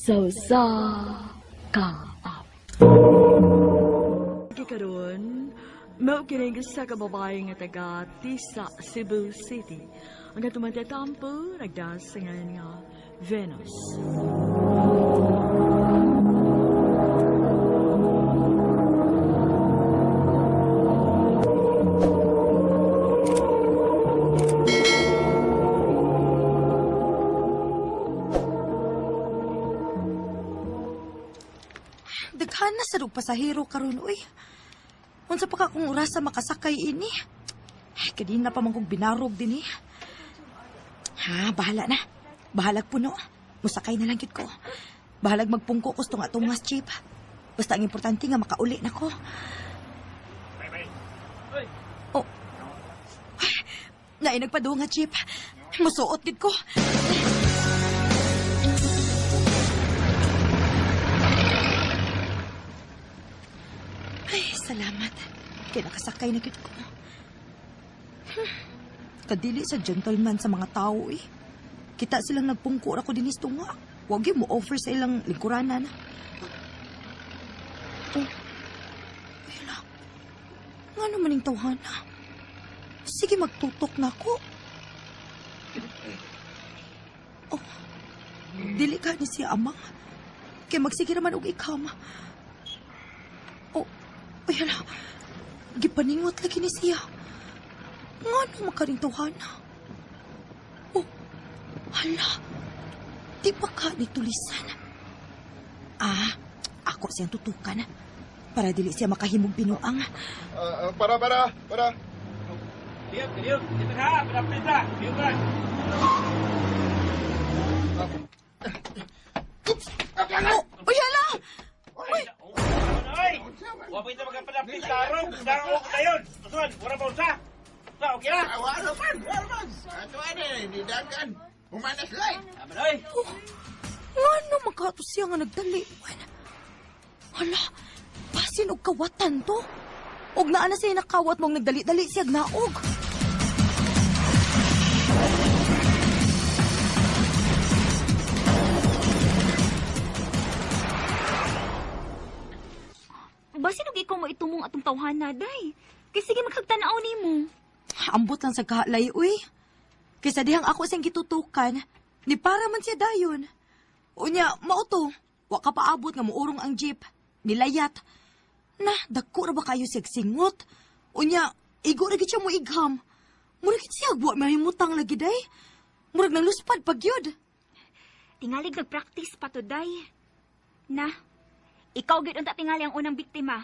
Sa usa ka awit. Karon, mao kining usa ka babae nga taga Tisa, Cebu City. Ang atong matatampo nagdasingan nga Venus. Daghan na sa og pasahero karon uy. Unsa pa ka kung orasa makasakay ini? Ay, kadina pa man kong binarog din eh. Ha, bahala na. Bahalag puno. Musakay na lang gyud ko. Bahalag magpungko ko sa tunga-tungas, Chief. Basta ang importante nga makauli na ko. Oh. Ay, naay nagpadunga, Chief. Musuot gid ko. Ay, salamat. Kaya nakasakay na gid ko. Kadili sa gentleman sa mga tao eh. Kita silang nagpungko ra ko dinis tunga. Wag mo offer sa ilang lingkuranan. Oh. Wala. Nga naman yung tawhana. Sige, magtutok na ako. Oh. Dili ka ni siya amang. Kaya magsige naman og ikam. Oh. Ay, hala. Gipaningot lagi ni siya. Nga naman ka rin tawhana. Oh. Hala. Di ba ka ni tulisan? Ah, ako siyang tutukan. Para dili siya makahimog binuang. Para, para, para. Oh, uy, hala! Uy! Wa pa ito magkapanapit sa araw. Darong ko tayo. Tutuan, wala pa unsa. Sa, okay na? Wala man, wala man. Ato ano, hindi dagan. Humanas light. Tama na, oy. Oh, nga naman ka to siya nga nagdali. Hala, basin og kawatan to. Og naa na siya nakawat mong nagdali-dali siya naog. Basin og ikaw mo itumong atong tawhana, day. Kay sige maghagtanaw nimo. Ambot lang sa kahalay, uy. Kaysa dihang ako siyang gitutukan, ni para man siya dayon. Unya, mao to. Wa ka paabot nga muurong ang jeep. Nilayat. Na, dagko ra ba kayo siyag singot? Unya, igo ra gid siya mo igham. Murag gid siya wa mahimutang lagi day. Murag nang luspad pag yun. Tingalig nagpractice pa to, day. Na, ikaw gid unta tingali ang unang biktima.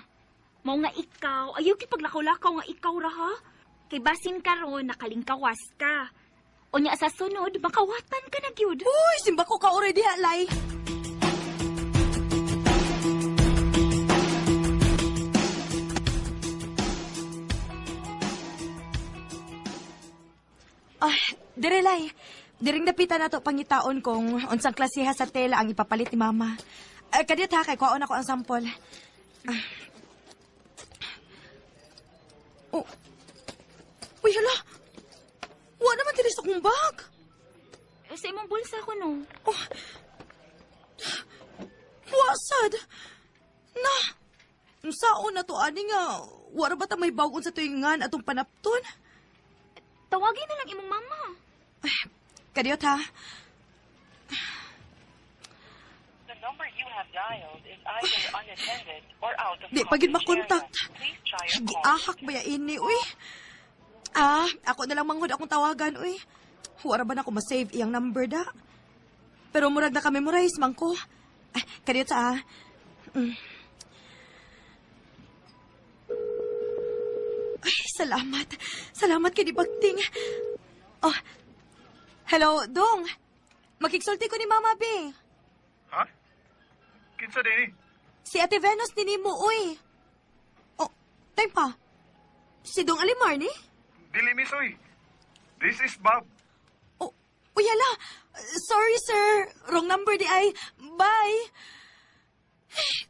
Mao nga ikaw, ayaw gid paglakaw-lakaw nga ikaw ra ha. Kay basin karon nakalingkawas ka. Unya sa sunod makawatan ka na gyud. Uy, simba ko ka already halay. Ah, dire lay. Diring dapita na to pangitaon kung unsang klasiha sa tela ang ipapalit ni mama. Kadiyot ha, kay kuwaon ako ang sampol. Ah. Oh. Uy, hala. Wa naman diri sa akong bag. Sa imong bulsa ko no. Oh. Wa sad. Na. Unsaon na to ani nga wa ra ba ta may bag-on sa tuingan atong panapton? Tawagin na lang imong mama. Ay, kadiyot ha. The number you have dialed is either unattended or out of Di pa gyud coverage makontakt. area. Please try your call. Giahak ba ya ini, uy? Ah, ako na lang manghod akong tawagan, uy. Wala ba na ako ma-save iyang number da? Pero murag na ka-memorize man ko. Ay, kadiyot sa ah. Ay, salamat. Salamat kay Bakting. Oh, hello, Dong. Makigsulti ko ni Mama B. Ha? Kinsa din eh? Si Ate Venus ni Nimo, uy. Oh, time pa. Si Dong Alimar ni? Dili miss, oy. This is Bob. Oh, uy, hala. Sorry, sir. Wrong number di ay. Bye.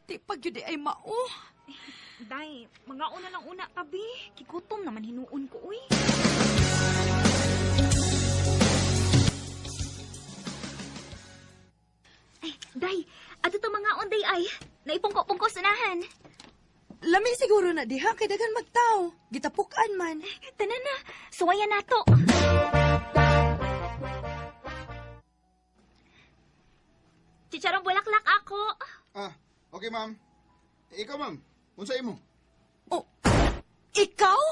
Di pag yun di ay mao. Day, mga una lang una tabi. Kigutom naman hinuon ko, uy. Ay, Day, Lami siguro na diha kay daghan magtao. Gitapukan man. Tanan na, suwayan nato. Chicharong bulaklak ako. Ah, okay ma'am. Ikaw ma'am, unsa imo? Oh, ikaw?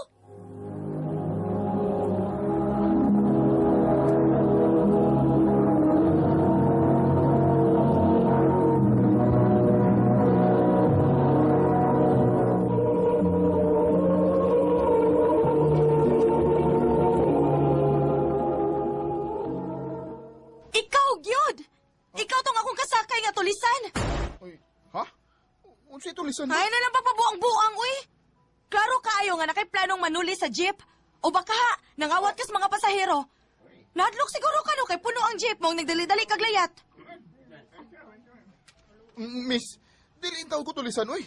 Ikaw, gyud! Ikaw tong akong kasakay nga tulisan! Uy, ha? Unsa tulisan? Ay na lang papabuang-buang, uy! Klaro kaayo nga nakay planong manuli sa jeep. O baka ha, nangawat kas mga pasahero. Nadlok siguro ka no, kay puno ang jeep mong nagdali-dali kaglayat. Miss, dili intaw ko tulisan, uy.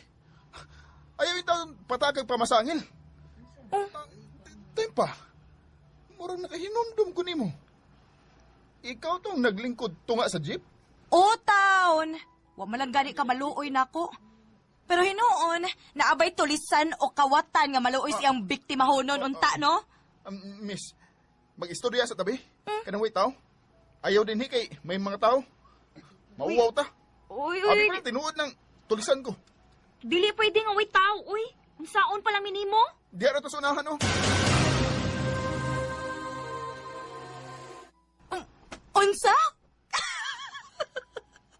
Ayaw intaw patakag pamasangil. Oh. Tempa, murag nakahinumdum ko nimo. Ikaw tong naglingkod tunga sa jeep? O, taon! Wa man lang gani ka maluoy nako. Pero hinuon, naabay tulisan o kawatan nga maluoy siyang biktima honon unta, no? Miss, mag-istorya sa tabi. Kanang way tao. Ayaw din hi kay may mga tao. Mauwaw ta. Uy, Abi uy, pa tinuod ng tulisan ko. dili pwede nga way tao, uy. Unsaon pa lang minimo? Diya ra to sa unahan, oh. Unsa?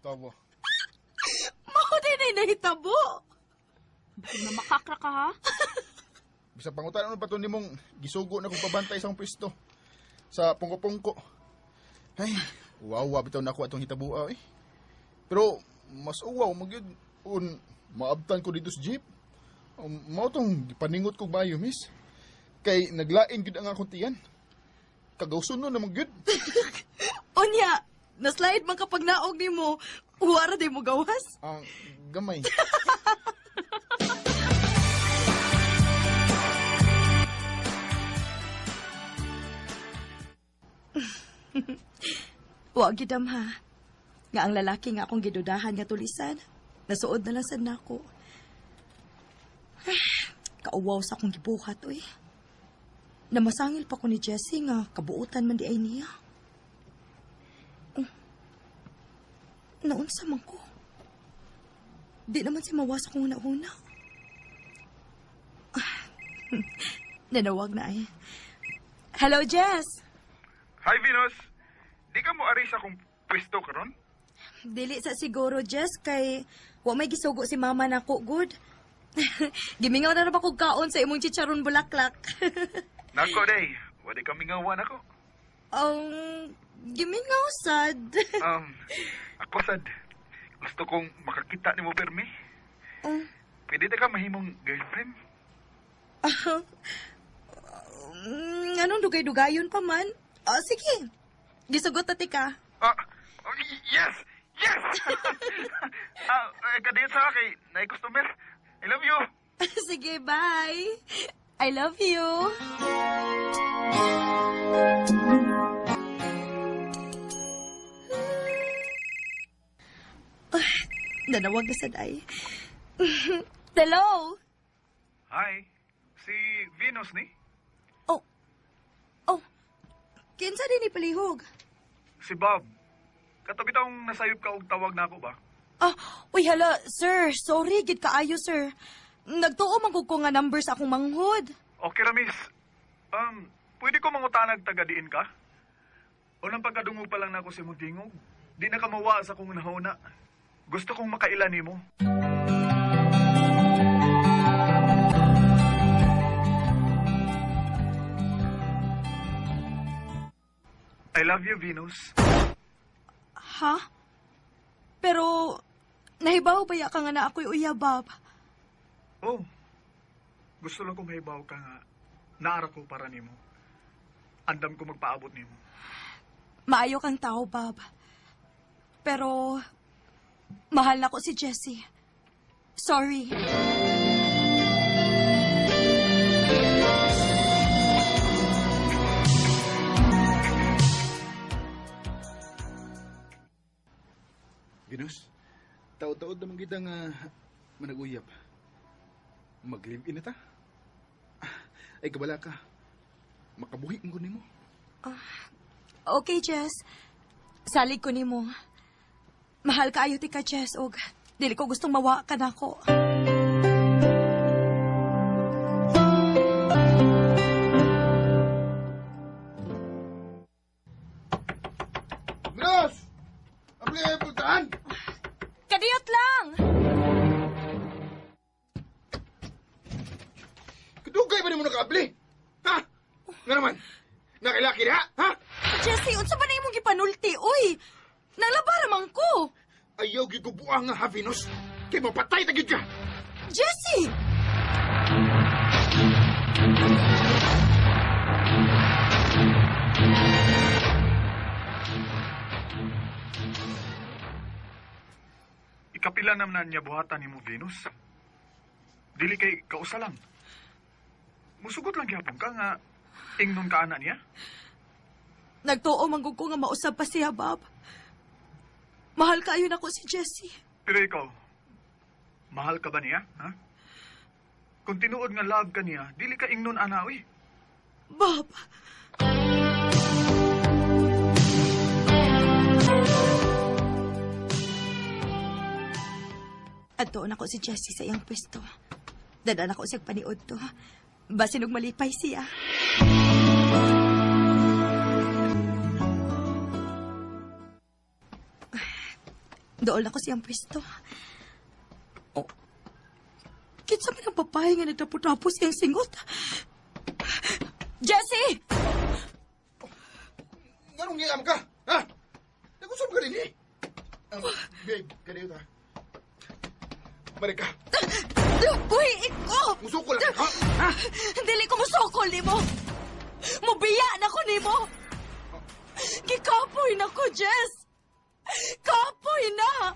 Tawa. Mao din ay nahitabo. Bakit na makakra ka, ha? Bisag pangutan ano pa to nimong gisugo na kong pabantay sa akong pwesto. Sa pungko-pungko. Ay, wow, bitaw na ako atong hitabua eh. Pero mas uwaw magyud un maabtan ko dito sa jeep. Mao tong gipaningot ko bayo, miss. Kay naglain gyud ang akong tiyan. Kagawson nun naman gyud. Unya, naslide man kapag naog nimo, uwara di mo gawas. Ang gamay. Wa gidam ha. Nga ang lalaki nga akong gidudahan nga tulisan. Nasuod na lang sad nako. Kauwaw sa akong gibuhat, uy. Namasangil pa ko ni Jessie nga kabuutan man di ay niya. Oh. Naunsa man ko. Di naman si mawas akong una-una. Nanawag na ay. Hello, Jess. Hi, Venus. Di ka mo ari sa akong pwesto karon? Dili sa siguro, Jess, kay wa may gisugo si mama nako, good. Gimingaw na ra ba kog kaon sa imong chicharon bulaklak. Nako, day. Wa di ka mingawan ako. Gimingaw sad. Ako sad. Gusto kong makakita nimo permi. Oh. Pwede ta ka mahimong girlfriend? Anong dugay-dugayon pa man? Oh, sige. Gisugot na tika. Ah, oh, yes! Yes! Kadiyot sa kay naay customer. I love you. Sige, bye. I love you. Nanawag na sad ay. Hello? Hi. Si Venus ni? Oh. Oh. Kinsa din ni palihog? Si Bob. Kato bitawng nasayop ka og tawag nako ba? Ah, uy hala, sir. Sorry, gid kaayo, sir. Nagtuo man ko nga number sa akong manghod. Okay ra, miss. Pwede ko mangutanag taga diin ka? Unang pagkadungog pa lang nako si imong tingog. Di na ka mawa sa akong nahuna. Gusto kong makaila nimo. I love you, Venus. Ha? Pero, nahibaw ba ya ka nga na ako'y uyabab? Oh, gusto lang kong mahibaw ka nga. Naara ko para nimo. Andam ko magpaabot nimo. Maayo kang tao, Bob. Pero, mahal na ko si Jessie. Sorry. Venus, taod-taod naman kita nga manag-uyab. Mag-live-in na ta. Ay, kabala ka. Makabuhi mo nimo. Okay, Jess. Salig ko nimo. Mahal kaayo ti ka, Jess, og dili ko gustong mawa ka nako. Venus! Abli ay pultahan! Kadiyot lang! Kadugay ba nimo nakaabli? Ha? Nga naman? Nakilaki na, ha? Jesse, unsa ba na imong gipanulti? Uy! Nalaba raman ko! Ayaw gigubuang nga ha, Venus. Kay mapatay ta gyud ka! Jesse! Ikapila naman niya buhatan ni mo, Venus. Dili kay kausa lang. Musugot lang gyapon ka nga ingnon ka ana niya. Nagtuo man gud ko nga mausab pa siya, Bob. Mahal kaayo nako si Jesse. Pero ikaw, mahal ka ba niya, ha? Kung tinuod nga love ka niya, dili ka ingnon ana, uy. Bob! Adto na ko si Jesse sa iyang pwesto. Dada na ko siyang paniod to. Basin og malipay siya. Dool na ko siyang pwesto. Oh. Kinsa man ang babae nga nagtapo-tapo siyang singot? Jesse! Nganong ngiyam ka? Ha? Nagusap ka rin eh. Babe, kaniyo ta. Balik ka. Uy, ikaw! Musukol lang ka. Ha? Dili ko musokol nimo. Mubiya na ko nimo. Gikapoy na ko, Jess. Kapoy na.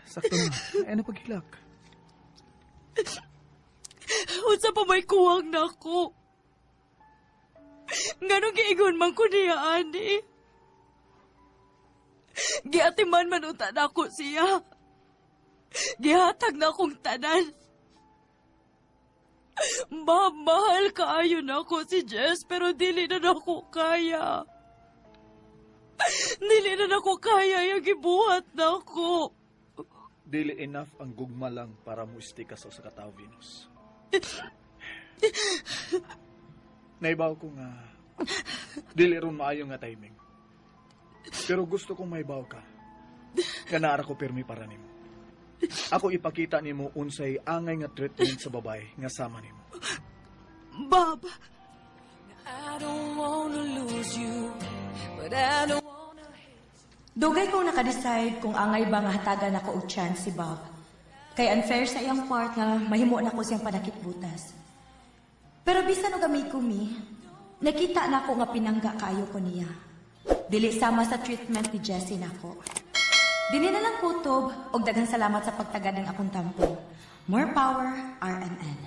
Sakto na. Ay, ano paghilak? Unsa pa may kuwang na ako? Nganong giingon man ko niya, ani? Giatiman man unta na ako siya. Gihatag na akong tanan. Ma'am, mahal kaayo na ako si Jess, pero dili na nako kaya. Dili na nako kaya yung gibuhat na ako. Dili enough ang gugma lang para mo ka sa usa ka tawo, Venus. Naibaw ko nga dili ron maayo nga timing. Pero gusto kong maibaw ka. Nga naara ko pirmi para nimo. Ako ipakita nimo unsay angay nga treatment sa babae nga sama nimo. Bob, I don't wanna lose you, but I don't wanna. Dugay kong nakadecide kung angay ba nga hatagan ako og chance si Bob. Kay unfair sa iyang part nga mahimo na ko siyang panakit butas. Pero bisan og amigo mi, nakita na ako nga pinangga kaayo ko niya. Dili sama sa treatment ni Jesse nako. Dili na lang kutob og daghang salamat sa pagtagad ng akong tampo. More power, RMN.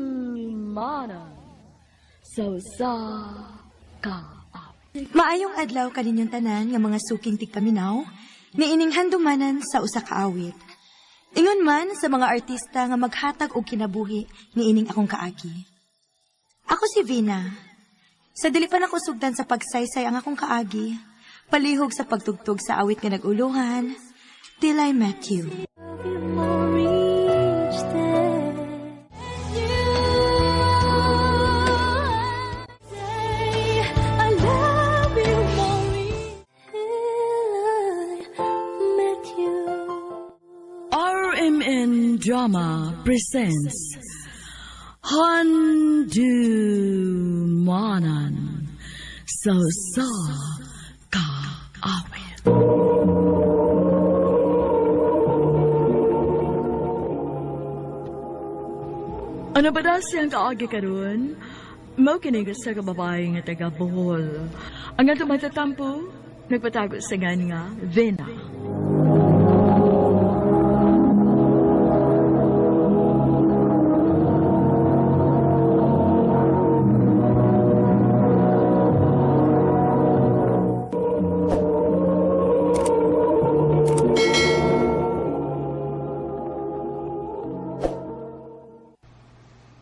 Handumanan sa usa ka awit. Maayong adlaw kaninyong tanan nga mga suking tigpaminaw, niining handumanan sa usa ka awit. Ingon man sa mga artista nga maghatag og kinabuhi niining akong kaagi. Ako si Vina. Sa dili pa nako sugdan sa pagsaysay ang akong kaagi, palihog sa pagtugtog sa awit nga nag-uluhan, Till I Met You. RMN Drama presents Handumanan sa usa ka awit. Ano ba daw siyang kaagi karon? Mao kini sa babae nga taga Bohol. Ang atong matatampo, nagpatago sa ngan nga Vena.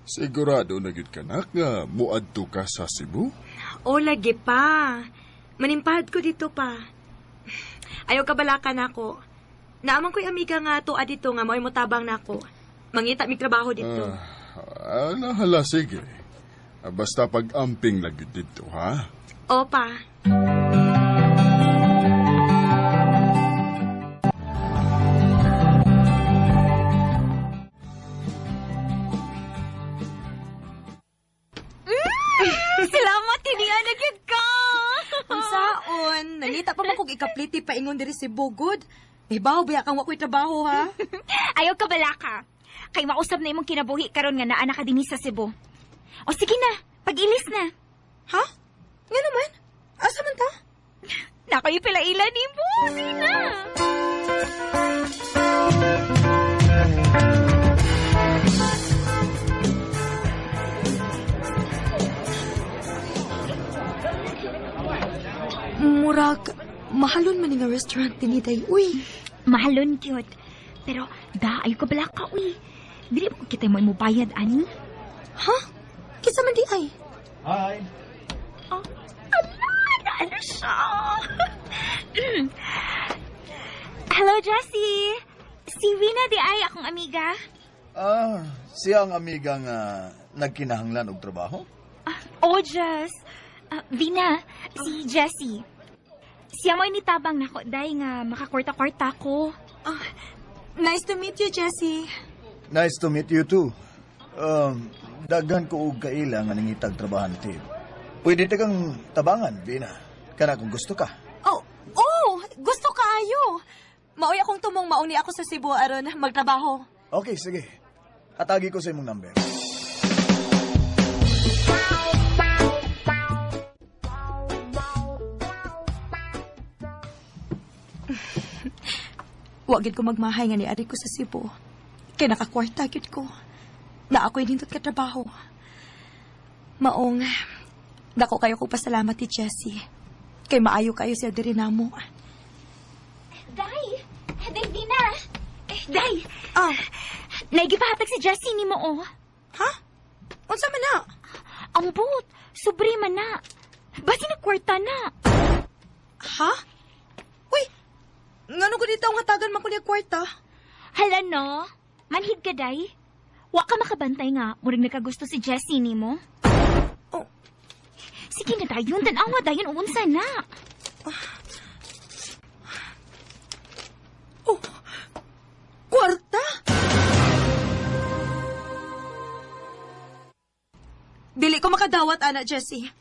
Sigurado na gyud kanak nga muadto ka sa Cebu? O, lagi pa. Manimpahad ko dito pa. Ayaw kabalakan ako. Naaman ko'y amiga nga tuwa dito nga mao'y motabang nako. Mangita mig trabaho dito. Ala, hala, sige. Basta pag-amping lagi dito, ha? Opa. Salamat, tinian na gyud ka. Unsaon, nangita pa man kog ikapliti paingon diri si Bugod. Ibaw biya kang wa ko'y trabaho, ha? Ayaw ka balaka. Kay mausab na imong kinabuhi karon nga naa na ka dinhi sa Cebu. O sige na, pag-ilis na. Ha? Nga naman? Asa man ta? Nakoy pila-ila nimo. Sige na. Murag, mahalon man ni nga restaurant dinhi day. Uy, Mahalon cute. Pero da ayo ka balaka uy. Dili mo kita mo imo bayad ani. ha? Kinsa man di ay? Hi. Oh, ala, naano siya. Hello, Jessie. Si Wina di ay akong amiga. Ah, siya ang amiga nga nagkinahanglan og trabaho? Oh, Jess. Vina, si Jessie. Siya mo'y nitabang nako, day nga makakwarta-kwarta ko. Nice to meet you, Jessie. Nice to meet you too. Daghan ko og kaila nga nangitag trabahante. Pwede ta kang tabangan, Vina. Kana kung gusto ka. Oh, gusto kaayo. Maoy akong tumong mauni ako sa Cebu aron magtrabaho. Okay, sige. Hatagi ko sa imong number. Wa gid ko magmahay nga niari ko sa Cebu. Kay nakakwarta gid ko. Na ako'y nindot ka trabaho. Maong, dako kayo kong pasalamat ni Jessie. Kay maayo kayo siya diri namo. Day! Day, Vina! Eh, Day! Ah, Naigipahatag si Jessie ni mo, oh. ha? Unsa man na? Ambot! Sobre man na. Basi nagkwarta na. Ha? Uy, ngano ko dito ang hatagan man ko niya kwarta? Hala no? Manhid ka, Day. Wa ka makabantay nga, murag nakagusto si Jessie ni mo. Oh. Sige na dayon, tanawa dayon, unsa na. Oh, kwarta? Dili ko makadawat, ana, Jessie.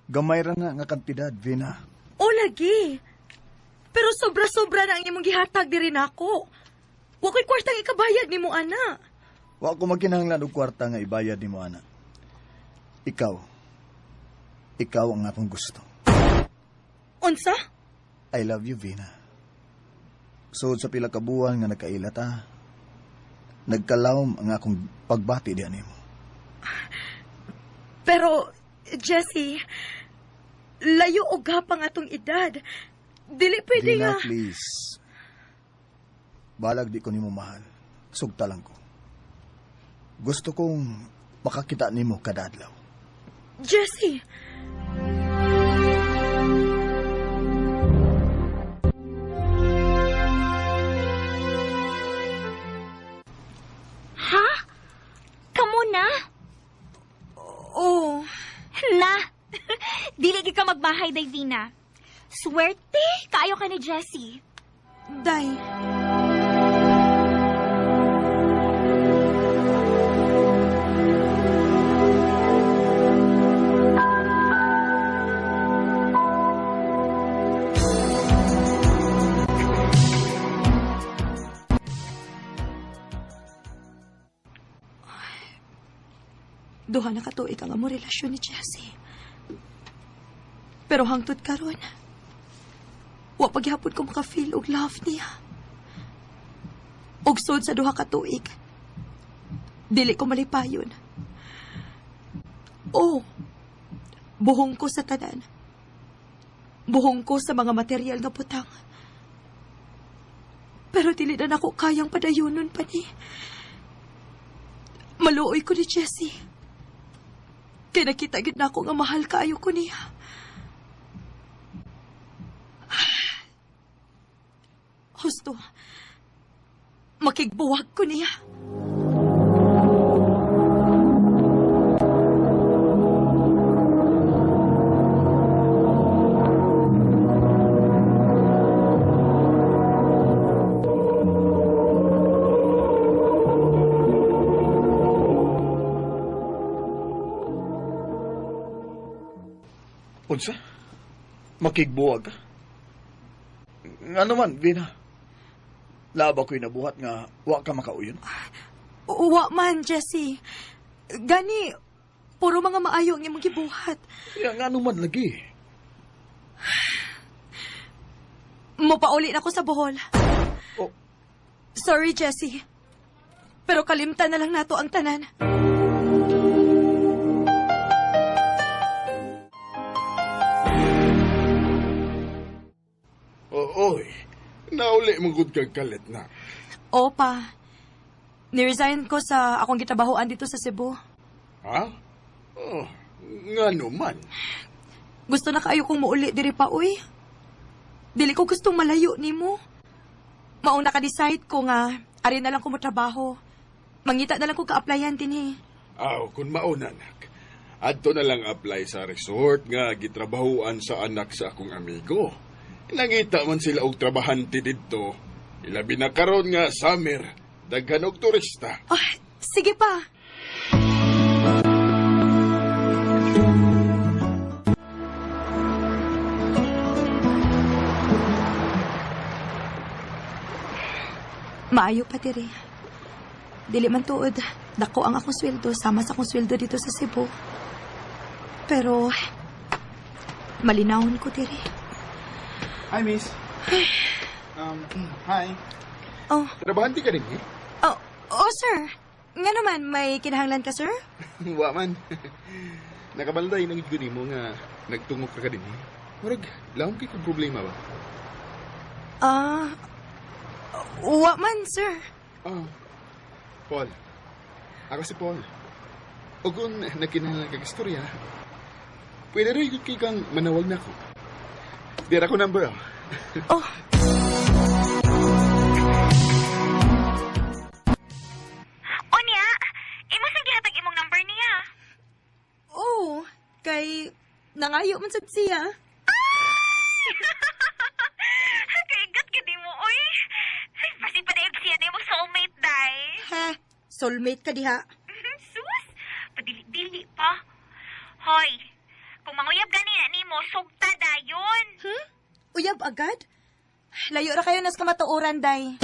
Gamay ra na nga kantidad, Vina. O lagi. Pero sobra-sobra na ang imong gihatag diri nako. Wa ko'y kwartang ikabayad nimo, ana. Wa ko magkinahanglan og kwarta nga ibayad nimo ana. Ikaw. Ikaw ang akong gusto. Unsa? I love you, Vina. Sud sa pila ka buwan nga nagkaila ta, nagkalawom ang akong pagbati diha nimo. Pero, Jessie, layo og gapang atong edad. Dili pwede Vina, nga. please. Balag di ko nimo mahal. Sugta lang ko. Gusto kong makakita nimo kada adlaw. Jessie! Ha? Kamo na? Oh, Na! Dili gid ka magmahay, Day Vina. Swerte, kaayo ka ni Jessie. Day. Duha na katuig ang among relasyon ni Jesse. Pero hangtod karon, wa paghapon ko maka-feel og love niya. Og sud sa duha ka tuig, dili ko malipayon. Oh, buhong ko sa tanan. Buhong ko sa mga material nga butang. Pero dili na nako kayang padayonon pa ni. Maluoy ko ni Jesse. Kaya nakita gid nako nga mahal kaayo ko niya. Husto, makigbuwag ko niya. Unsa? Makigbuwag ka? Nga naman, Vina. Laba ko'y nabuhat nga wa ka makauyon. Wa man, Jesse. Gani, puro mga maayo ang imong gibuhat. Ya, nga naman lagi. Mupauli na ko sa Bohol. Oh. Sorry, Jesse. Pero kalimtan na lang nato ang tanan. Oy, nauli mong good kag kalit na. Opa, niresign ko sa akong gitabahoan dito sa Cebu. Ha? Oh, nga naman. Gusto na kaayo kong muuli diri pa, uy. Dili ko gustong malayo nimo. Maong naka-decide ko nga, ari na lang ko motrabaho. Mangita na lang ko ka-applyan dinhi. Aw, kung mauna, anak. Adto na lang apply sa resort nga gitrabahoan sa anak sa akong amigo. Nangita man sila og trabahante didto. Ilabi na karon nga summer, daghan og turista. Oh, sige pa. Maayo pa diri. Dili man tuod, dako ang akong sweldo sama sa akong sweldo dito sa Cebu. Pero malinawon ko diri. Hi, miss. Hi. Oh. Trabahante ka rin, eh? Oh, oh, sir. Nga naman, may kinahanglan ka, sir? Wa man. Nakabalday nang gud nimo nga nagtungok ka din, eh. Murag, laom kay kong problema ba? Wa man, sir. Oh, Paul. Ako si Paul. O kung nagkinahanglan kag istorya, pwede rin kay kang manawag na ako. Dira ko number, oh. Oh. Unya, imo sang gihatag imong number niya. Oh, kay nangayo man sad siya. Kaigat gid mo, oy. Basi pa dayag siya na imong soulmate, day. Ha, soulmate ka diha. Sus, padili-dili pa. Hoy, kung manguyab gani na nimo, sugta dayon. Hmm? Uyab agad? Layo ra kayo nas kamatuoran, day.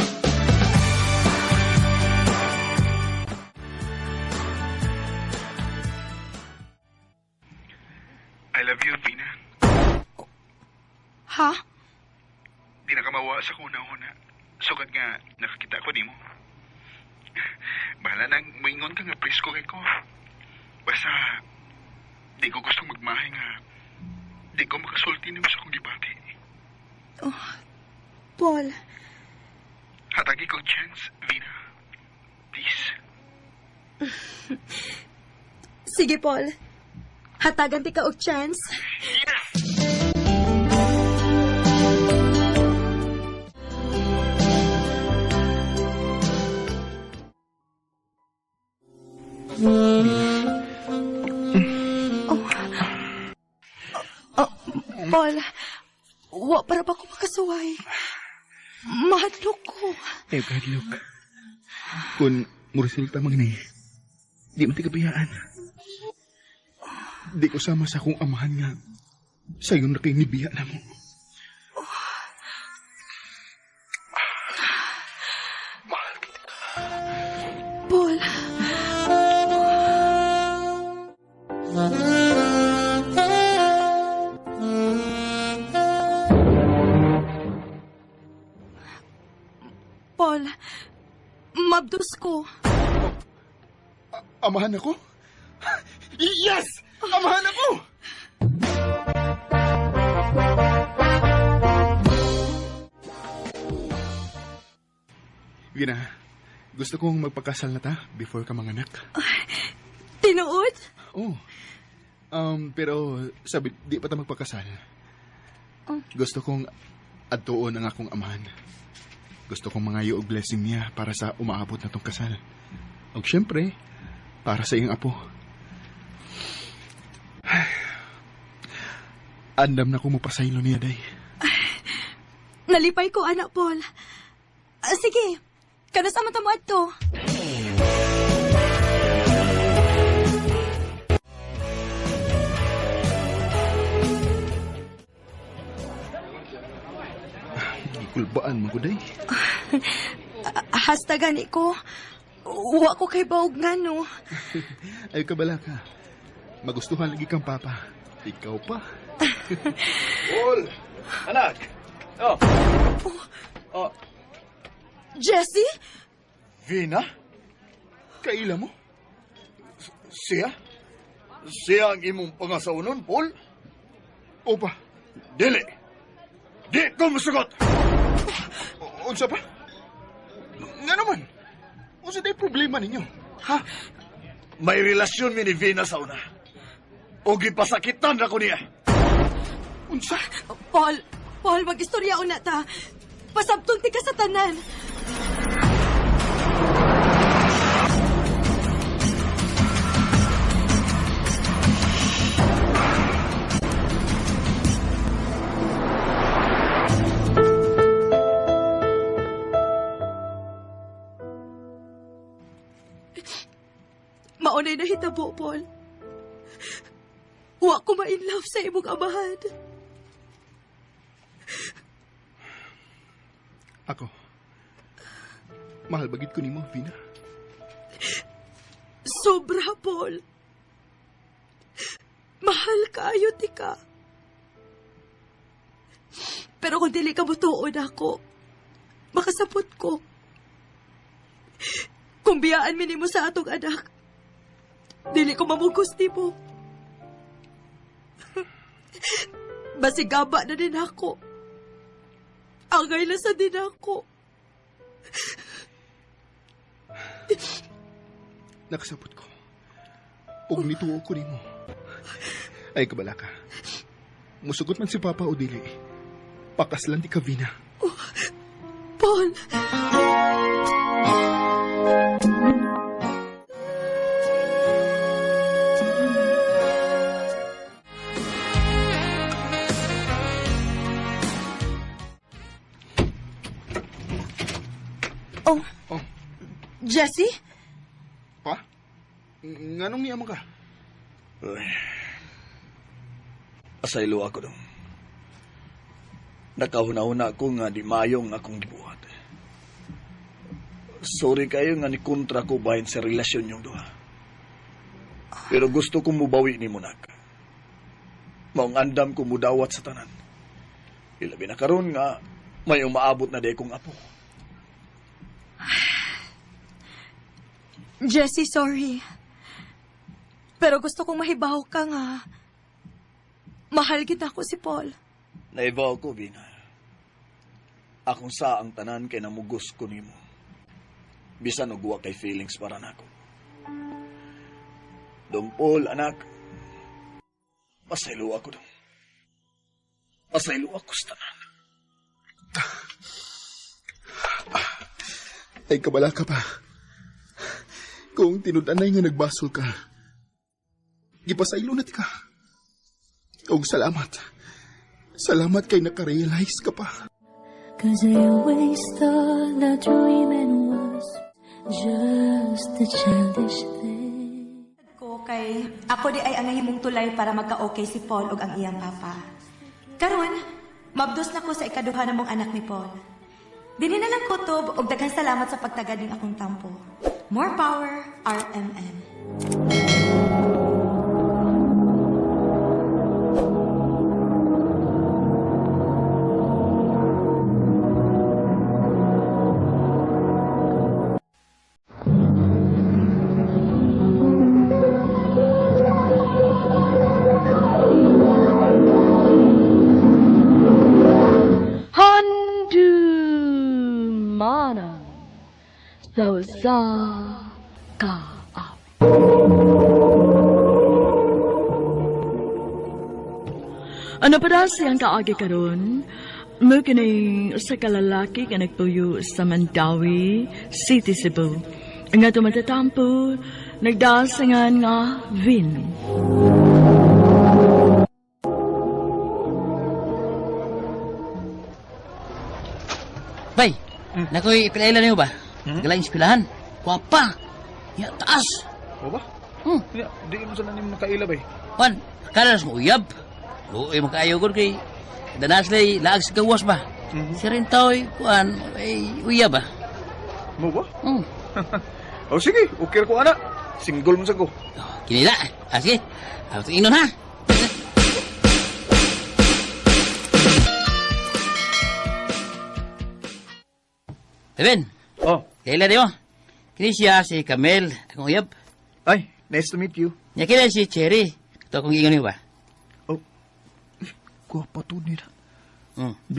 I love you, Vina. Ha? Di na kamawa sa kuna-una. Sugad nga nakakita ko nimo. Bahala nang moingon ka nga presko kay ko. Basta, di ko gustong magmahay nga. Di ko makasulti nimo sa akong gibati. Oh, Paul. Hatagi ko chance, Vina. Please. Sige, Paul. Hatagan ti ka og chance. Yes! Oh. Paul, wa para ba ko makasuway? Mahadlok ko. Eh, kahadlok. Kung muresulta man ni, di man ti kabiyaan. Di ko sama sa akong amahan nga. Sayon na kay nibiya na mo. Mahal kita. Paul. Paul, mabdos ko. Amahan ako? Yes! Amahan ako! Vina, gusto kong magpakasal na ta before ka manganak. Tinuod? Oh. Pero sabi, di pa ta magpakasal. Oh. Gusto kong adtuon ang akong amahan. Gusto kong mangayo og blessing niya para sa umaabot na tong kasal. Og syempre, para sa iyong apo. Andam na ko mapasaylo niya, day. Nalipay ko, anak Paul. Sige, kanus man ta mo adto? Gikulbaan man ko, day. Hasta gani ko. Wa ko kay baog nga, no. Ay, kabala ka. Magustuhan lagi kang papa. Ikaw pa. Paul! Anak! Oh. Oh. Jesse? Vina? Kaila mo? Siya? Siya ang imong pangasawnon, Paul? Opa. Dili. Di ko musugot! Unsa pa? Nga naman? Unsa day problema ninyo? Ha? May relasyon mi ni Vina sa una. O gipasakitan na ko niya. Unsa? Paul, Paul, mag-istorya una ta. Pasabtong ti ka sa tanan. Maunay na hitabo, Paul. Wa ko ma-in love sa imong amahan. Ako. Mahal bagid ko nimo, Vina. Sobra, Paul. Mahal kaayo ti ka. Pero kung dili ka mutuon ako, makasapot ko. Kung biyaan mi nimo sa atong anak, dili ko mamugos nimo. Basigaba na din ako. Angay na sa din ako. Nakasapot ko. Ug nituo ko nimo. Ay, kabala ka. Musugot man si Papa o dili. Pakaslan di ka, Vina. Oh, Paul! Oh. Oh. Jesse? Pa? Nganong niya man ka? Uy. Asaylo ako dong. Nakahuna-huna ko nga di mayong akong gibuhat. Sorry kayo nga ni kontra ko bahin sa relasyon niyong duha. Pero gusto kong mubawi ni Monak. Maong andam ko mudawat sa tanan. Ilabi na karon nga may umaabot na di kong apo. Jesse, sorry. Pero gusto kong mahibaw ka nga. Mahal kita ko si Paul. Naibaw ko, Vina. Akong sa ang tanan kay namugos ko nimo. Bisan og wa kay feelings para nako. Dong Paul, anak. Pasaylo ako dong. Pasaylo ako sa tanan. Ay, kabala ka pa. Kung tinud-anay nga nagbasol ka, gipasaylo na ti ka. Og salamat. Salamat kay nakarealize ka pa. Cause I always thought that dreaming was just a childish thing. Ko kay ako di ay ang nahimong tulay para magka-okay si Paul ug ang iyang papa. Karon, mabdos na ko sa ikaduha na mong anak ni Paul. Dili na lang kutob og daghang salamat sa pagtagad ning akong tampo. More power, RMN. Manang sa usa ka Ano pa daw siyang kaagi karon? Mo kining usa ka lalaki nga nagpuyo sa Mandawi City, Cebu. Nga tumatatampo, nagdasangan nga Vin. Bay, nakoy ipilailan niyo ba? Hmm? Galaing eskwelahan. Kwapa. Ya, taas. O ba? Ya, di mo sa nanim nakaila bay. Pan, kalas mo uyab. Luoy makaayo gud kay danas lay laag sa gawas ba. Si rin taoy kuan ay uyab ba. Mo ba? O sige, okay ko ana. Single mo sa ko. Kinila. Ah, sige. Ako inon ha. Eben. Oh. Kaila niyo. Kini siya si Camel, akong uyab. Ay, nice to meet you. Nya kini si Cherry. Ito akong ingon niyo ba? Oh. Gwapa to nila.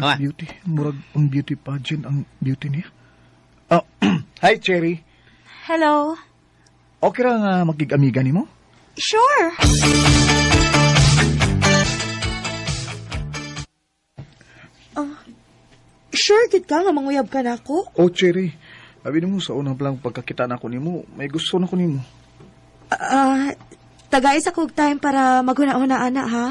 Awa. Beauty. Murag ang beauty pageant ang beauty niya. Oh, hi Cherry. Hello. Okay ra nga makig-amiga nimo? Sure. Sure gid ka nga manguyab ka nako? Oh, Cherry. Abi nimo sa unang lang pagkakita na ako nimo, may gusto na ko nimo. Tagay sa kog time para maghuna-huna ana ha.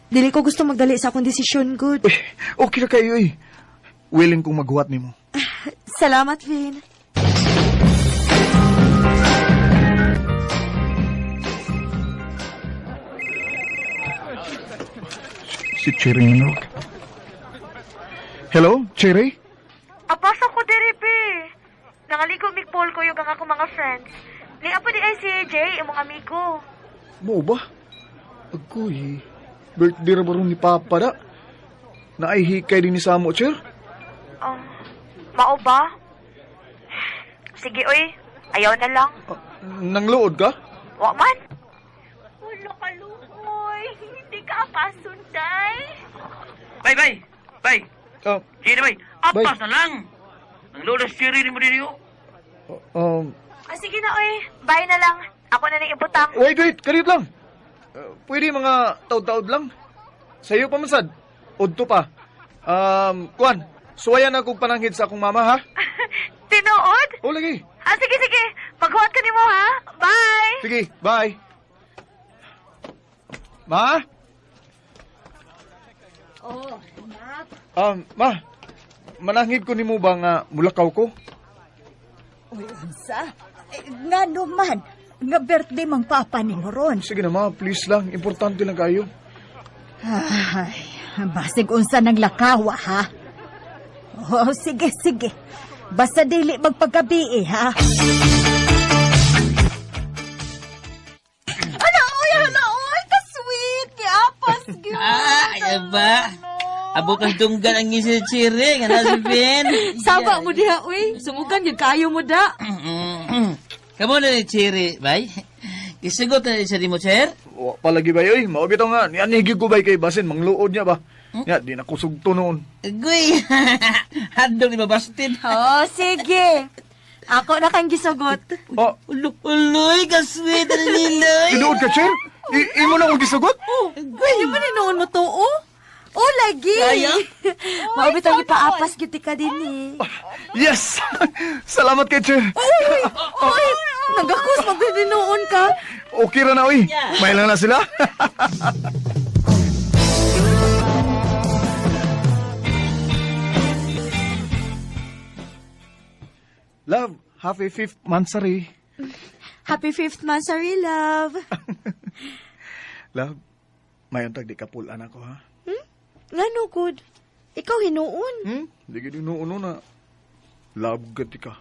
Dili ko gusto magdali sa akong desisyon good. Uy, okay ra kayo eh. Willing kong maghuwat nimo. Salamat, Vin. Si Cherry Minog. Hello, Cherry? Apasa ko diri, be. Nangaligo mig Paul ko yung ang ako mga friends. Ni apo di ay si Jay, imong amigo. Mo ba? Agoy, birthday ra ba ron ni Papa da? Naihikay din ni Samo, Cher? Oh, mao ba? Sige, oy. Ayaw na lang. Nangluod ka? Wa man. Wala ka luoy. Hindi ka apasunday. Bay, bay. Bay. Oh. Cherry, bay. Apas na lang. Ang lola Cherry ni mo din yo. Sige na, oy. Bye na lang. Ako na nang ibutang. Wait, wait. Kalit lang. Pwede mga taod-taod lang. Sa'yo pa man sad. Udto pa. Kuan, suwayan na kong pananghid sa akong mama, ha? Tinuod? O, lagi. Ah, sige, sige. Maghuwat ka nimo, ha? Bye! Sige, bye. Ma? Oh, anak. Ma, mananghid ko nimo ba nga mulakaw ko? Uy, unsa? Eh, nga naman, nga birthday mang papa ni mo ron. Sige na, ma, please lang. Importante lang kayo. Ay, basig unsa ng lakawa, ha? Oh, sige, sige. Basta dili magpagabi, eh, ha? Ala, oy, ala, oy, ka-sweet! Giapas, gyud! Ah, ay ba? Abo kang tunggal ang ngisi Cherry nga na si Ben. Saba mo diha, uy. Sumukan gyud kayo mo da. Kamo na ni Cherry, bay. Gisugot na ni siya mo, Cher. Wa palagi ba yoy? Mao bitaw nga nianhigig ko bay kay basin mangluod niya ba. Nya di na kusog to noon. Agoy. Handong ni Mabastin. Oh, sige. Ako na kang gisugot. Oh, uloy ka-sweet na niloy. Tinuod ka, Cher? Imo na akong gisugot? Oh, di ba noon mo to, oh? Oh, lagi. Kaya? Maubit ang ipaapas giti ka din eh. Yes! Salamat kay Cher. Uy, uy, nagakus magdinoon ka. Okay ra na oy. May lang na sila. Love, happy fifth monthsary. Happy fifth monthsary, love. Love, mayon tag di ka pulan ako ha. Ngano good? Ikaw hinuon. Di gid hinuon na. Love gati ka.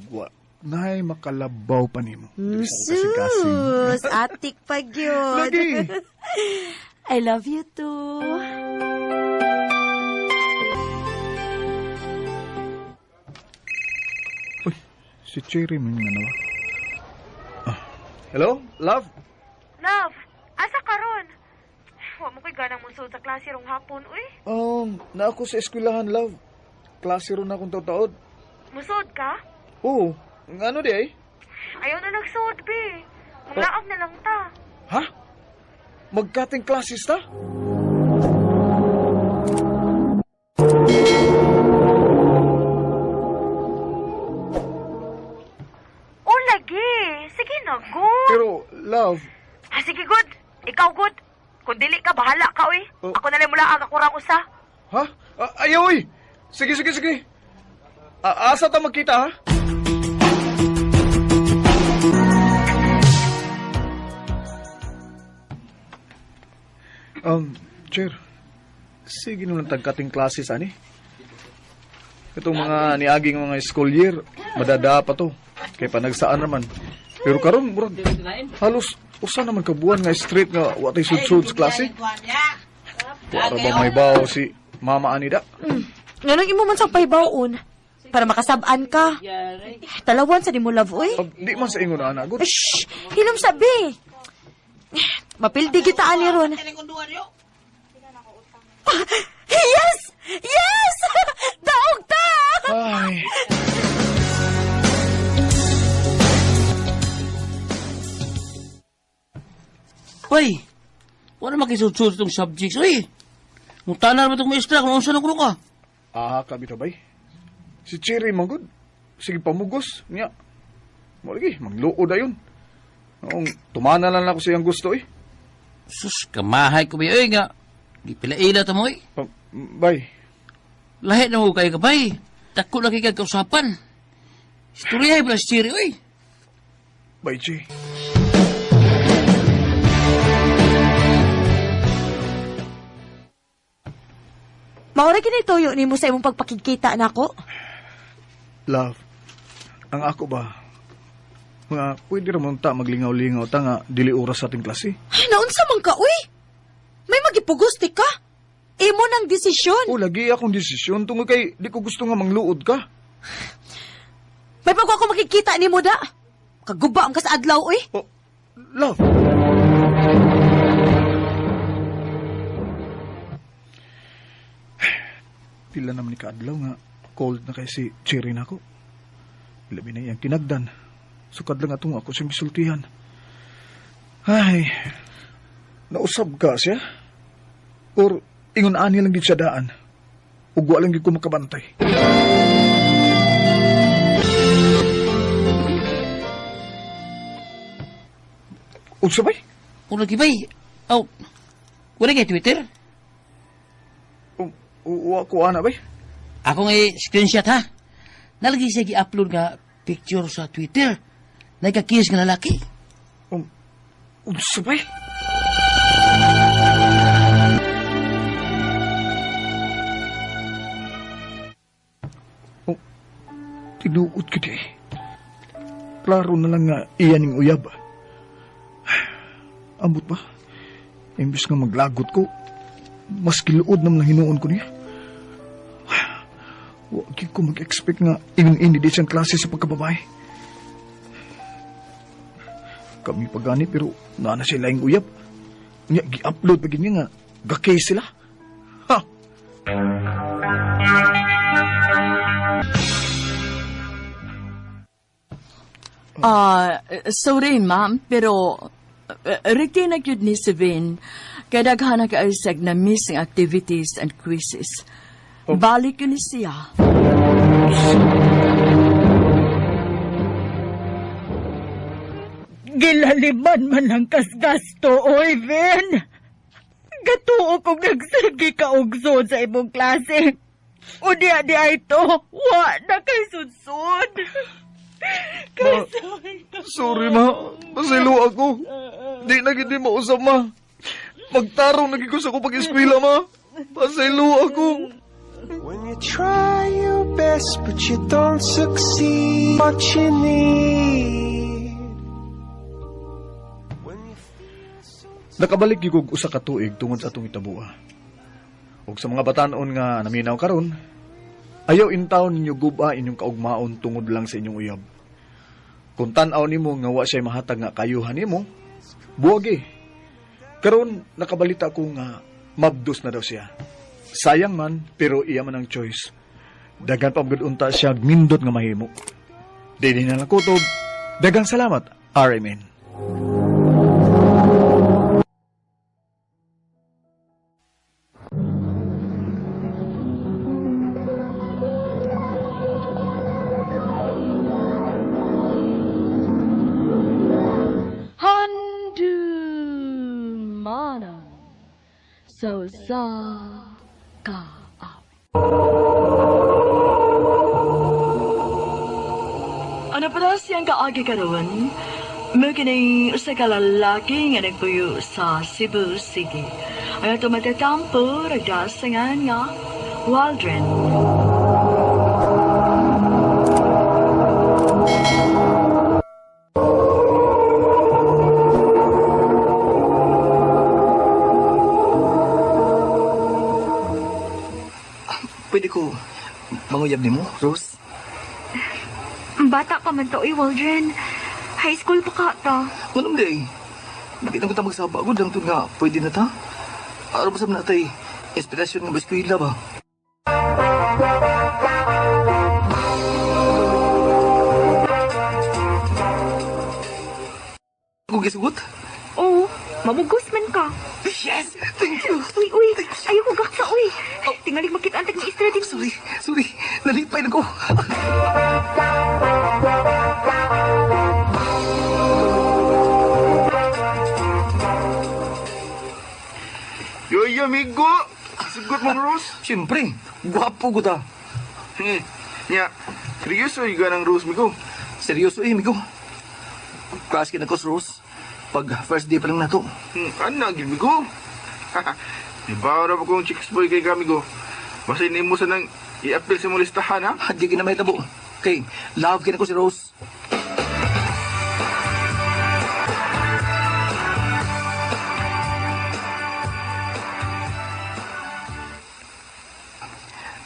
Wa nay makalabaw pa nimo. Dili sa akong kasing-kasing. Sus, atik pa gyud. Lagi. I love you too. Uy, si Cherry man nga nawa. Ah, hello, love? Love, asa karon? Wa mo koy ganang musulod sa klase rong hapon, uy. Na ako sa eskwelahan, love. Klase ron akong taod-taod. Musod ka? Oo, ngano di ay? Ayaw na nagsuod, be. Manglaag na lang ta. Ha? Magkating classes ta? Oh, lagi. Sige na, good. Pero, love, Ah, sige, good. Ikaw, good. Kung dili ka, bahala ka, uy. Oh. Ako na lang mula ako rang usa. ha? Ah, ayaw, oy! Sige, sige, sige. Asa ta magkita, ha? Chair, sige naman tagkating classes, ani? Itong mga niaging mga school year, madada pa to. Kay panagsaan naman. Pero karon murag halos usa naman ka buwan nga straight nga wa tay sudsud sa klase. Wa ra ba may bawo si mama ani da? Nganong imo man sang pahibaon? Para makasab-an ka. Talawan sa nimo love, uy. Di man sa ingon ana gud. Shh! Hilom sabi. Mapildi kita ani ron. Yes! Yes! Daog ta! Ay. Uy, wala makisudsud itong subjects. Uy, mutana naman itong maestra kung unsa na kuno ka. Ah, kabita bay. Si Cherry man gud. Sige pamugos niya. Mo lagi magluod ayon. Noong tumana lang ako sa iyang gusto eh. Sus, kamahay ko ba uy nga. Di pila-ila ta mo uy. Bay. Lahi na mo kayo ka bay. Dako na kay kausapan. Istorya ba si Cherry uy. Bay, Che. Maura kini tuyo nimo sa imong pagpakigkita nako. Love, ang ako ba, mga pwede ramon ta maglingaw-lingaw ta nga dili oras sa ating klase. Ay, naunsa man ka, uy? May magipugos ti ka. Imo nang desisyon. O, lagi akong desisyon tungod kay di ko gusto nga mangluod ka. May pag ako makikita nimo da. Kaguba ang ka sa adlaw, uy. Oh, love. Pila naman ni kaadlaw nga cold na kay si Cherry nako. Labi na iyang tinagdan. Sukad lang atong ako siyang gisultihan. Ay, nausab ka siya? Or ingon ani lang gid siya daan? Ug wa lang gid ko makabantay. Unsa bay? Kung lagi bay. Aw, wala kay Twitter? Wa ko ana bay. Ako nga screenshot ha. Nalagi siya gi-upload nga picture sa Twitter. Nagka-kiss nga lalaki. Unsa bay? Oh, tinuod ka di. Klaro na lang nga iyan ning uyab. Ambot ba? Imbis nga maglagot ko, mas kiluod naman ang hinuon ko niya. Wa gyud ko mag-expect nga ingon ini di siyang klase sa pagkababae. Kami pagani pero naa na sila yung uyab. Nya gi-upload pa gyud niya nga gakay sila. Ha. Ah, sorry ma'am, pero ready na gyud ni si Vin. Kay daghan na kaayo siyag na missing activities and quizzes. Balik yun ni siya. Gilaliman man ang kasgasto, oy, Vin. Gatuo kong nagsigi ka og sud sa imong klase. O diya di ay to, wa na kay sudsud. Ma, sorry ma, pasaylo ako. Di na gid mausap ma. Magtarong na gid ko sa akong pag-eskwela ma. Pasaylo ako. When you try your best but you don't succeed, what you need. Nakabalik gyud kog usa ka tuig tungod sa atong itabua. Ug sa mga batan-on nga naminaw karon, ayaw intawn ninyo guba inyong kaugmaon tungod lang sa inyong uyab. Kung tan-aw nimo nga wa siya mahatag nga kayuhan nimo, buwagi. Karon nakabalita ko nga mabdos na daw siya. Sayang man, pero iya man ang choice. Daghan pa gud unta siya nindot nga mahimo. Dili na lang kutob. Daghang salamat, RMN. Handumanan sa usa ka awit. Ano pa siyang kaagi karon? Mao kini usa ka lalaki nga nagpuyo sa Cebu City. Ang ato matatampo ragdasangan nga Waldron. Pwede ko manguyab nimo, Rose? Bata pa man to, oy, Waldron. High school pa ka to. Manong day? Bakit ang kita magsaba ko lang nga pwede na ta? Araw ba sa natay inspirasyon nga eskwela ba? Kung gisugot? Oo, mamugos man ka. Yes! Thank you! Uy, uy, ayoko gaksa, uy. Tingalig makita ang tag-maestra din. Sorry, sorry. Nalipay na ko. Yoy, amigo! Sugot mong Rose? Siyempre, gwapo ko ta. Nya, seryoso yung ganang Rose, migo. Seryoso eh, migo. Crush ka na ko, Rose. Pag first day pa lang na to. Ano, gid, migo? Ibaw na ba kong chicks boy kay kamigo? Basta hindi mo sanang i-appeal sa mong listahan, ha? Di ka na may tabo. Okay, love ka na ko si Rose.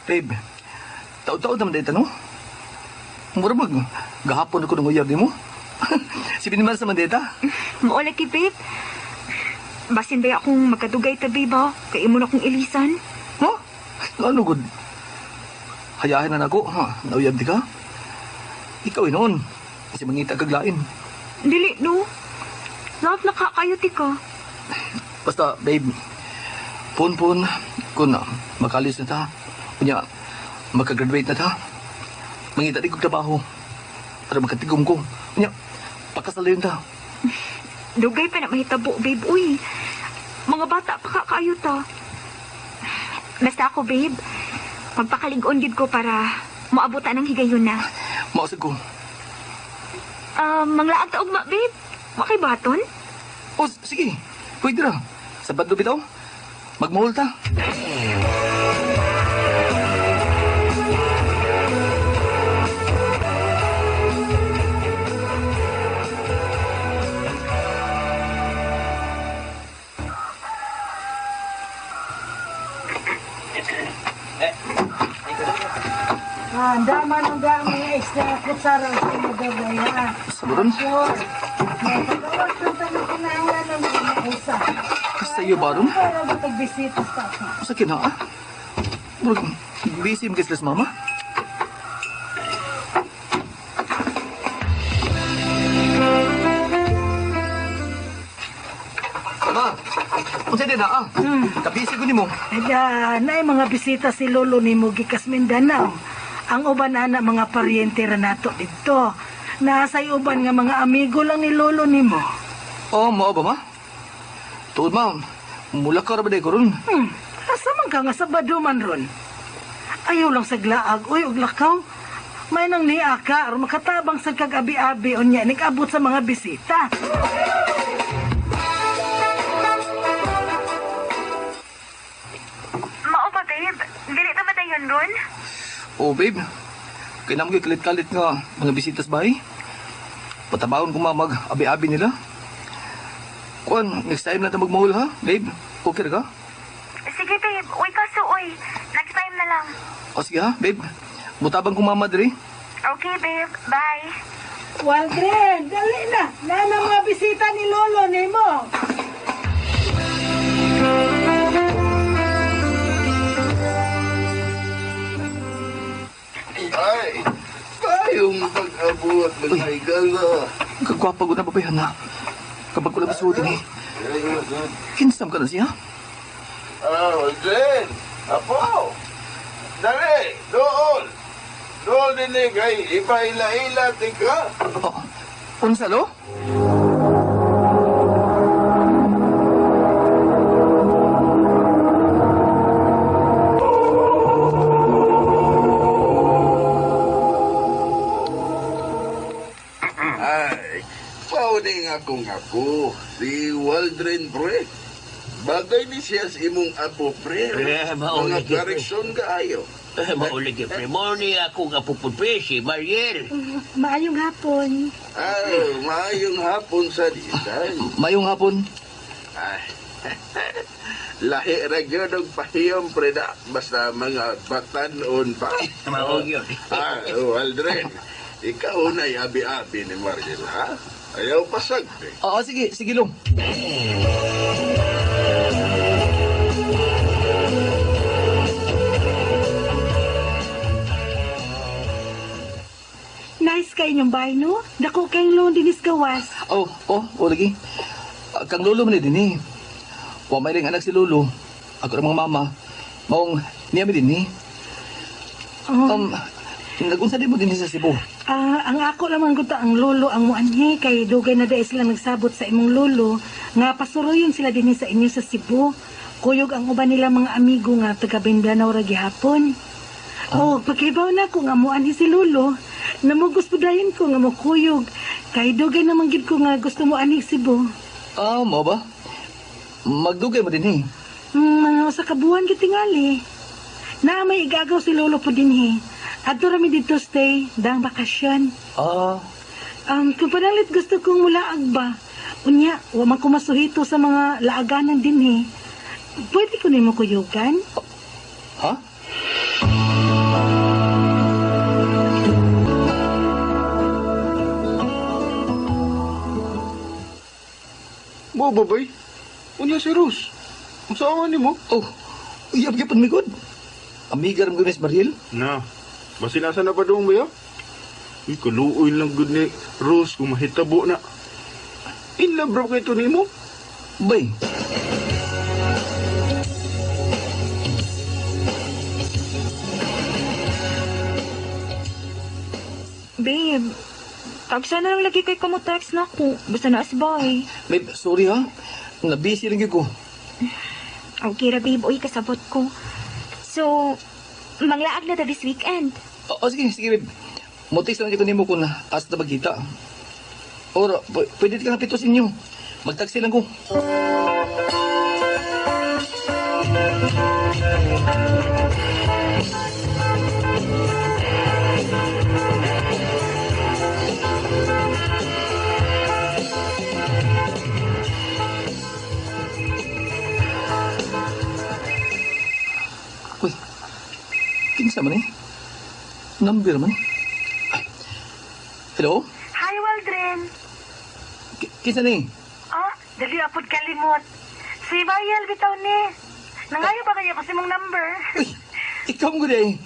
Babe, taon-taon naman dito, no? Mura mag, gahapon ako ng uyab ni mo. Si Biniman sa Mandeta. Mao lagi, babe. Basin ba akong magkadugay ta, babe, ha? Kay imo na akong ilisan. Ha? Ano, good? Hayahin na nako, ha? Nauyab di ka? Ikaw noon. Kasi mangita kag lain. Dili, no? Love na ka kayo, ti ka. Basta, babe, pun-pun, kun makalis na ta, kunya, makagraduate na ta, mangita di kog trabaho, para makatigom ko. Kunya, pakasal yun ta. Dugay pa na mahitabo, babe, uy. Mga bata pa ka kayo ta. Basta ako, babe, magpakalig-on gid ko para moabutan ang higayon na. Mausag ko. Manglaag ta ugma, babe. Wa kay baton? Oh, sige. Pwede ra. Sa badlo bitaw. Magmuhol ta. Dama nung dami extra kutsara sa mga ha. Saburon? Sure. Pagkawas ng tanong kinahanglan ng mga usa. Sa iyo ba ron? Para matagbisita sa ako. Sa kina, ah? Murag, busy mo sila sa mama? Mama, unsa din na, ah? Kabisi ko nimo. Ada, naay mga bisita si Lolo nimo gikas Mindanao. Ang uban ana mga paryente ra nato didto. Naasay uban nga mga amigo lang ni Lolo nimo. Oh, mao ba ma? Tuod ma, mula ka ra ba day ko ron? Asa man ka nga Sabado man ron? Ayaw lang sa glaag, uy, og lakaw. May nang niya ka, aron makatabang sa kag-abi-abi unya, nag-abot sa mga bisita. Mao ba, babe? Dili ta madayon ron? Oh, babe. Kaya naman kalit-kalit nga mga bisita sa bahay. Patabawon ko ma mag-abi-abi nila. Kuan, next time na ta magmahol ha, babe. Okay ra ka? Sige, babe. Uy, kaso, uy. Next time na lang. O sige ha, babe. Butabang kong mama diri. Okay, babe. Bye. Waldren, dali na. Nana mga bisita ni Lolo nimo. Ay, kayong pag-abot mga higala. Kagwapa ko na babayan na. Kapag ko lang bisutin eh. Kinsam ka na siya? Ah, Jen! Apo! Dali! Dool! Dool din eh, kay ipaila-ila tika. Oh, unsa lo? Ay, pauning akong apo, si Waldren pre. Bagay ni siya sa imong apo pre. Eh, mauli Mga pre. kareksyon kaayo. Eh, maulig eh, pre. Mo ni ako nga pupud pre, si Mariel. Maayong hapon. Ay, maayong hapon sa disan. Mayong hapon. Ay, lahi ra gyud og pahiyom pre da. Basta mga batanon pa. Mao gyud. Ah, Waldren, ikaw na abi-abi ni Mariel, ha? Ayaw pasag, pre. Oo, sige, sige long. Nice kay inyong bahay, no? Dako kayong loan dinis gawas. Oh, oh, oh lagi. Ah, kang lolo man ni din eh. Wa may ring anak si lolo. Ako ang mga mama. Maong niya mi din eh. Oh. Nagunsa din mo din sa Cebu. Ah, ang ako lamang gusto ang lolo ang muanhi kay dugay na dahil sila nagsabot sa imong lolo nga pasuruyon sila dinhi sa inyo sa Cebu. Kuyog ang uban nila mga amigo nga taga Mindanao ra gihapon. Oh, pagkibaw na ko nga muanhi si lolo, namugos po dayon ko nga mokuyog. Kay dugay naman gid ko nga gusto mo anhi Cebu. Ah, mo ba? Magdugay mo din eh. Mga usa ka buwan gid tingali. Na may igagaw si lolo po dinhi. Adto ra mi didto stay dang bakasyon. Ah, Kung panalit gusto kong mulaag ba, unya, wa man ko masuhito sa mga laaganan dinhi. Pwede ko nimo kuyugan? Ha? Mo babay. Unya si Rose. Unsa man nimo? Oh, uyab gyud mi gud. Amiga ra mo Miss Mariel. Na. Basin asa na ba dong ba? Uy, kaluoy lang gud ni Rose kung mahitabo na. In love bro kay to nimo? Bay. Babe, tagsa na lang lagi kay kamo text na ko. Basta na asbay. Babe, sorry ha. Na-busy lang gyud ko. Okay ra babe, uy kasabot ko. So, manglaag na ta this weekend. Oh, sige, sige babe. Mo-text lang kita nimo kung asa ta magkita. Or pwede ka napito sa inyo. Magtaxi lang ko. Uy, kinsa man eh? Number man eh. Hello? Hi, Waldren. Kinsa ni? Ah, dali apod kalimot. Si Mariel bitaw ni. Nangayo ba kayo kasi mong number? Uy, ikaw mo gud eh.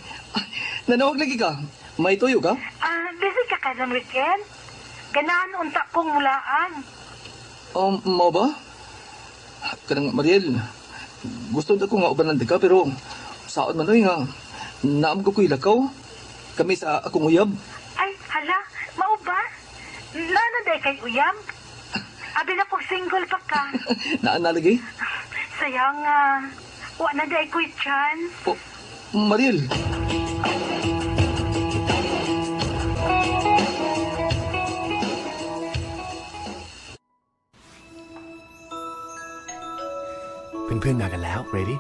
Nanawag lagi ka. May tuyo ka? Ah, busy ka karong weekend? Ganahan unta kong mulaan. Mao ba? Kanang Mariel, gusto na ko nga ubanan ka pero saon man oy nga naam ko ko'y lakaw. Kami sa akong uyab. Ay, hala, mao ba? Nana day kay uyab? Abi na kog single pa ka. Naa na lagi. Sayang nga. Wa na day ko'y chance. Oh, Mariel. เพื่อนๆมากันแล้ว ready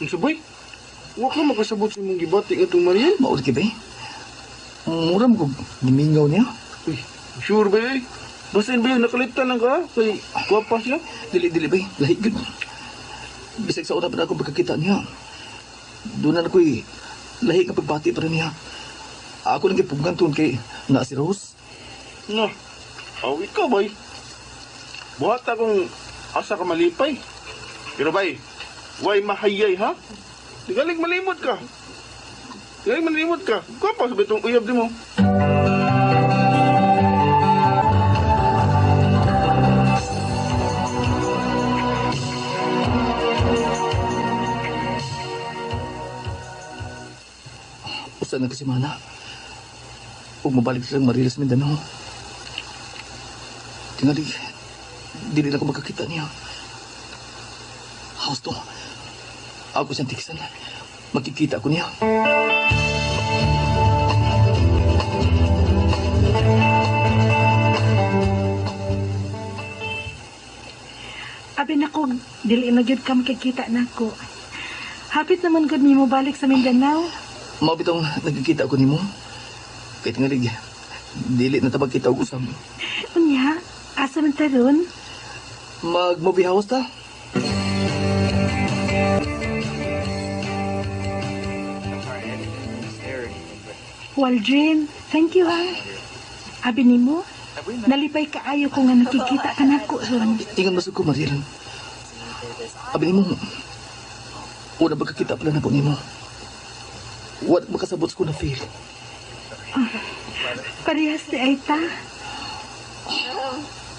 Unsa bay? Wa ka makasabot sa imong gibati ngadtong Mariel? Mao lagi bay. Mura mo kog gimingaw niya. Uy, sure ba eh? Basin ba yun, nakalitan lang ka? Kay gwapa siya? Dili, dili bay. Lahi gyud. Bisag sa una pa na akong pagkakita niya. Doon na ako'y lahi nga pagbati para niya. Ako lang gipugnan tun kay na si Rose. Na, aw ikaw bay. Buhat akong asa ka malipay. Pero bay, way mahayay ha? Tingaling malimot ka. Tingaling malimot ka. Kuha sa bitong uyab di mo. Usa na kasi mana. Ug mabalik silang Mariel sa Mindanao. Tingali, dili na ko makakita niya. House to. Ako siyang tiksan. Makikita ko niya. Abi nako, dili na gyud ka makikita nako. Hapit naman gud mi mobalik sa Mindanao. Mao bitong nagkikita ko nimo. Kay tingali, dili na ta magkita og usab. Unya, asa man ta ron? Mag-movie house ta? Waldrin, thank you ha. Abi nimo, nalipay kaayo ko nga nakikita ka nako ron. Ingon masug ko, Mariel. Abi nimo, una pagkakita pala na po nimo. Wa makasabot ko na feel. Parehas ni Aita.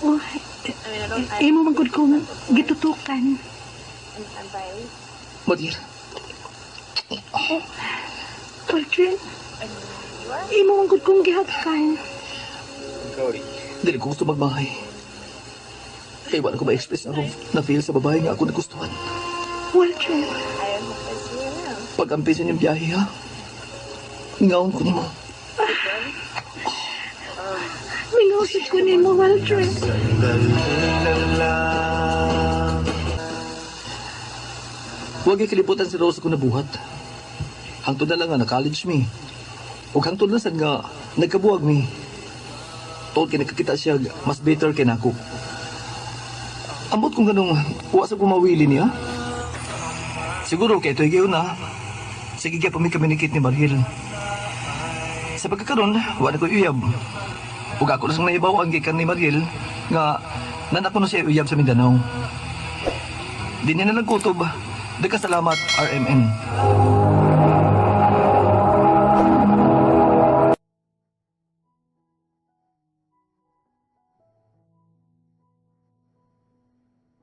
Oh, imo man gud kong gitutukan. Mariel, Oh, Waldrin, imo man gud kong gihagkan. Dili ko gusto magmahay. Kay wala ko ma-express na, na feel sa babae nga ako nagustuhan. Waldrin, Pag-ampisan yung biyahe, ha? Ngaon ko nimo. Mingusod ko nimo, Waldrin. Huwag kilibutan si Rose kung nabuhat. Hangtod na lang nga na-college mi. Ug hangtod na sad nga nagkabuwag mi. Tuod kay nakakita siya mas better kay nako. Ambot kung ganong wa sa gumawili niya. Siguro kay ito'y gayon na. Sige kaya pa mi communicate ni Mariel. Sa pagkakaroon, wa na ko uyab. Ug ako na sang nahibaw ang gikan ni Mariel nga nanak ko na siya uyab sa Mindanao. Di niya na lang kutob. Dagkasalamat, RMN.